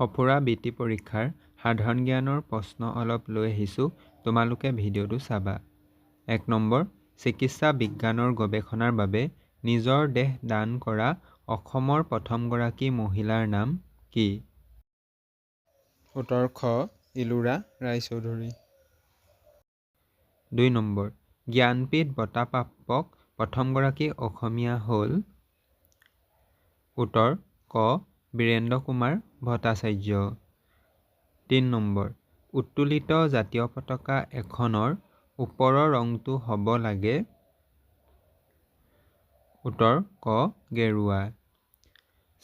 সঁফুৰা বৃত্তি পৰীক্ষাৰ সাধাৰণ জ্ঞানৰ প্ৰশ্ন অলপ লৈ আহিছোঁ, তোমালোকে ভিডিঅ'টো চাবা। 1 নম্বৰ, চিকিৎসা বিজ্ঞানৰ গৱেষণাৰ বাবে নিজৰ দেহ দান কৰা অসমৰ প্ৰথমগৰাকী মহিলাৰ নাম কি? উত্তৰ খ, ইলোৰা ৰায়চৌধুৰী। 2 নম্বৰ, জ্ঞানপীঠ বঁটাপ্ৰাপক প্ৰথমগৰাকী অসমীয়া হ'ল? উত্তৰ ক, বীৰেন্দ্ৰ কুমাৰ ভট্টাচাৰ্য। 3 নম্বৰ, উত্তোলিত জাতীয় পতাকা এখনৰ ওপৰৰ ৰংটো হ'ব লাগে? উত্তৰ ক, গেৰুৱা।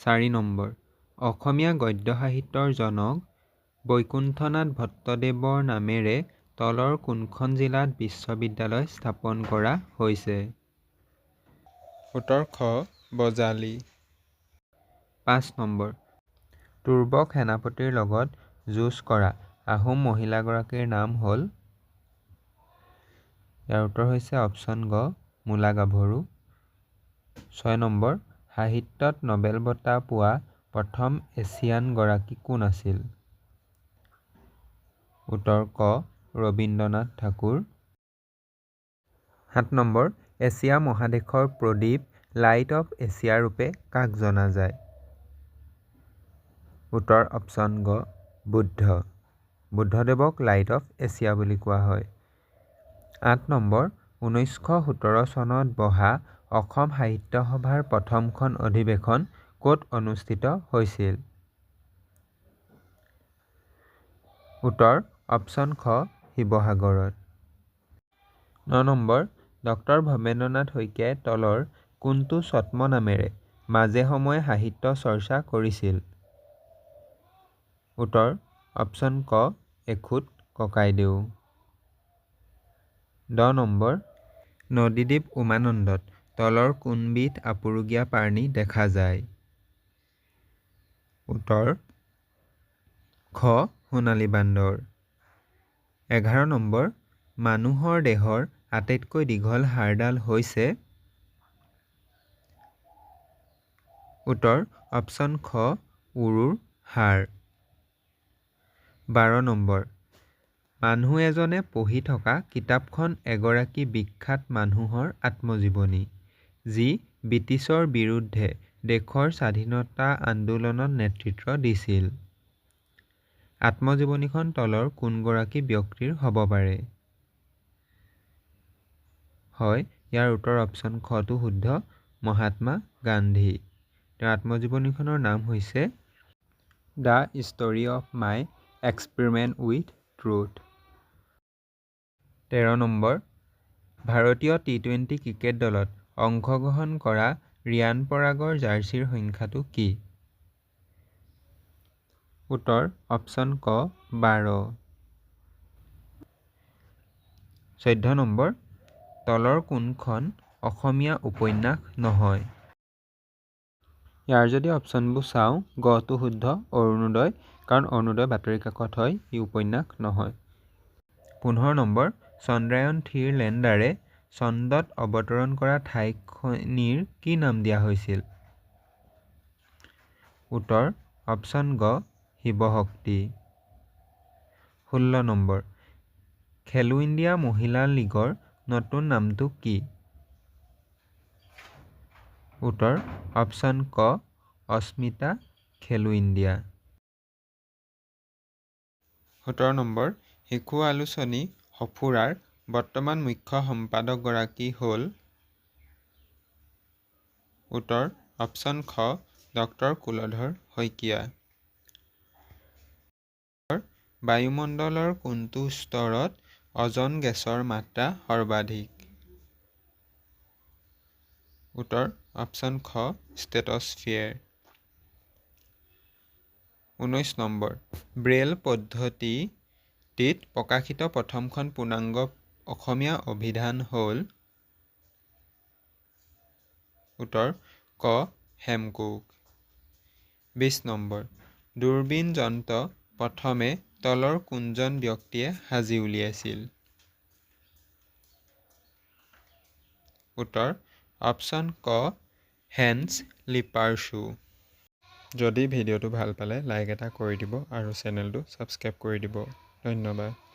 4 নম্বৰ, অসমীয়া গদ্য সাহিত্যৰ জনক বৈকুণ্ঠনাথ ভট্টদেৱৰ নামেৰে তলৰ কোনখন জিলাত বিশ্ববিদ্যালয় স্থাপন কৰা হৈছে? উত্তৰ খ, বজালী। 5 নম্বৰ, তুৰ্বক সেনাপতিৰ লগত যুঁজ কৰা আহোম মহিলাগৰাকীৰ নাম হ'ল? ইয়াৰ উত্তৰ হৈছে অপশ্যন গ, মূলা গাভৰু। 6 নম্বৰ, সাহিত্যত নবেল বঁটা পোৱা প্ৰথম এছিয়ানগৰাকী কোন আছিল? উত্তৰ ক, ৰবীন্দ্ৰনাথ ঠাকুৰ। 7 নম্বৰ, এছিয়া মহাদেশৰ প্ৰদীপ, লাইট অফ এছিয়া ৰূপে কাক জনা যায়? উত্তৰ অপশ্যন গ, বুদ্ধ। বুদ্ধদেৱক লাইট অফ এছিয়া বুলি কোৱা হয়। 8 নম্বৰ, 1917 চনত বহা অসম সাহিত্য সভাৰ প্ৰথমখন অধিৱেশন ক'ত অনুষ্ঠিত হৈছিল? উত্তৰ অপশ্যন খ, শিৱসাগৰত। 9 নম্বৰ, ডক্টৰ ভৱেন্দ্ৰনাথ শইকীয়াই তলৰ কোনটো ছদ্মনামেৰে মাজে সময়ে সাহিত্য চৰ্চা কৰিছিল? উত্তৰ অপশ্যন ক, এখুদ ককাইদেউ। 10 নম্বৰ, নদীদ্বীপ উমানন্দত তলৰ কোনবিধ আপুৰুগীয়া প্ৰাণী দেখা যায়? উত্তৰ খ, সোণালী বান্দৰ। 11 নম্বৰ, মানুহৰ দেহৰ আটাইতকৈ দীঘল হাড়ডাল হৈছে? উত্তৰ অপশ্যন খ, উৰুৰ হাড়। 12 নম্বৰ, মানুহ এজনে পঢ়ি থকা কিতাপখন এগৰাকী বিখ্যাত মানুহৰ আত্মজীৱনী, যি ব্ৰিটিছৰ বিৰুদ্ধে দেশৰ স্বাধীনতা আন্দোলনত নেতৃত্ব দিছিল। আত্মজীৱনীখন তলৰ কোনগৰাকী ব্যক্তিৰ হ'ব পাৰে? হয়, ইয়াৰ উত্তৰ অপশ্যন খটো শুদ্ধ, মহাত্মা গান্ধী। তেওঁৰ আত্মজীৱনীখনৰ নাম হৈছে The Story of My Experiment with Truth। 13 number, ভাৰতীয় টি-20 ক্ৰিকেট দলত অংশগ্ৰহণ কৰা ৰিয়ান পৰাগৰ জাৰ্চিৰ সংখ্যাটো কি? উত্তৰ অপশ্যন ক, 12। 14 নম্বৰ, তলৰ কোনখন অসমীয়া উপন্যাস নহয়? ইয়াৰ যদি অপশ্যনবোৰ চাওঁ, গটো শুদ্ধ, অৰুণোদয়, কাৰণ অৰুণোদয় বাতৰি কাকত হয়, ই উপন্যাস নহয়। 15 নম্বৰ, চন্দ্ৰায়ন 3ৰ লেণ্ডাৰে চন্দ্ৰত অৱতৰণ কৰা ঠাইখিনিৰ কি নাম দিয়া হৈছিল? উত্তৰ অপশ্যন গ, শিৱশক্তি। 16 নম্বৰ, খেলো ইণ্ডিয়া মহিলা লীগৰ নতুন নামটো কি? উত্তৰ অপশ্যন ক, অস্মিতা খেলো ইণ্ডিয়া। 17 নম্বৰ, শিশু আলোচনী সঁফুৰাৰ বৰ্তমান মুখ্য সম্পাদকগৰাকী হ'ল? উত্তৰ অপশ্যন খ, ডক্টৰ কুলধৰ শইকীয়া। বায়ুমণ্ডলৰ কোনটো স্তৰত অ'জন গেছৰ মাত্ৰা সৰ্বাধিক? উত্তৰ অপশ্যন খ, ষ্ট্ৰেট'স্ফিয়েৰ। 19 নম্বৰ, ব্ৰেইল পদ্ধতিত প্ৰকাশিত প্ৰথমখন পূৰ্ণাংগ অসমীয়া অভিধান হ'ল? উত্তৰ ক, হেমকোষ। 20 নম্বৰ, দূৰবীণ যন্ত্ৰ প্ৰথমে তলৰ কোনজন ব্যক্তিয়ে সাজি উলিয়াইছিল? উত্তৰ অপশ্যন ক, হেন্স লিপাৰ্চু। যদি ভিডিঅ'টো ভাল পালে লাইক এটা কৰি দিব আৰু চেনেলটো ছাবস্ক্ৰাইব কৰি দিব। ধন্যবাদ।